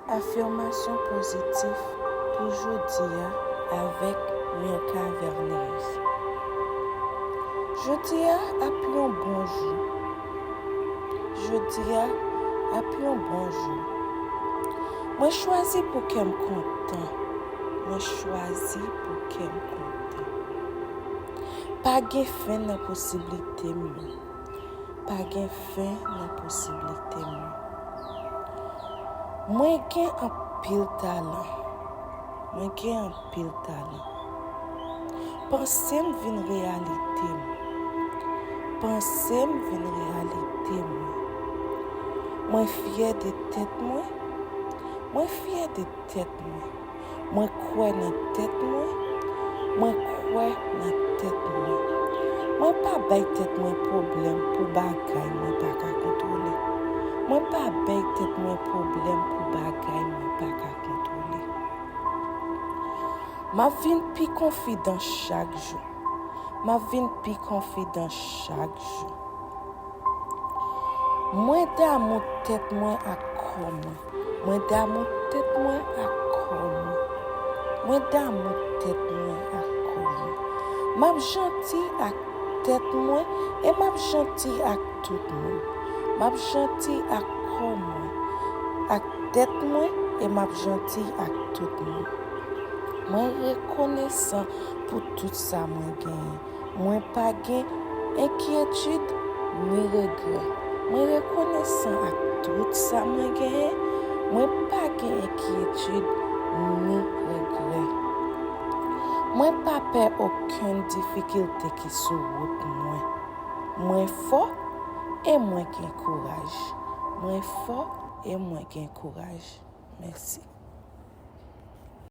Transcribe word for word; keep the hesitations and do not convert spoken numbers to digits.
Afimasyon pozitif pou jodi a avèk Mirka Verneus. Jodi a ap yon bon jou. Jodi a ap yon bon jou. Mwen chwazi pou kè m kontan. Mwen chwazi pou kè m kontan. Pa gen fen nan posiblite m yo. Pa gen fen nan posiblite m yo. Mwen gen anpil talan. Mwen gen anpil talan. Panse m vin reyalite m. Panse m vin reyalite m. Mwen fyè de tèt mwen. Mwen fyè de tèt mwen. Mwen kwè nan tèt mwen. Mwen kwè nan tèt mwen. Mwen pa bay tèt mwen pwoblèm pou bagay mwen pa ka kontwole. Mwen pa bay tèt mwen pwoblèm pou bagay mwen pa ka kontwole. M ap vin pi konfidan chak jou. M ap vin pi konfidan chak jou. Mwen damou tèt mwen ak kò mwen. Mwen damou tèt mwen ak kò mwen. Mwen damou tèt mwen ak kò mwen. M ap janti ak tèt mwen e m ap janti ak tout moun. M ap janti ak kò mwen, ak tèt mwen e m ap janti ak tout moun. Mwen rekonesan pou tout sa mwen genyen. Mwen pa gen enkyetid ni regrè. Mwen rekonesan ak tout sa mwen genyen. Mwen pa gen enkyetid ni regrè. Mwen pa pè okenn difikilte ki sou wout mwen. Mwen fò e mwen gen kouraj. Mwen fò e mwen gen kouraj. Mèsi.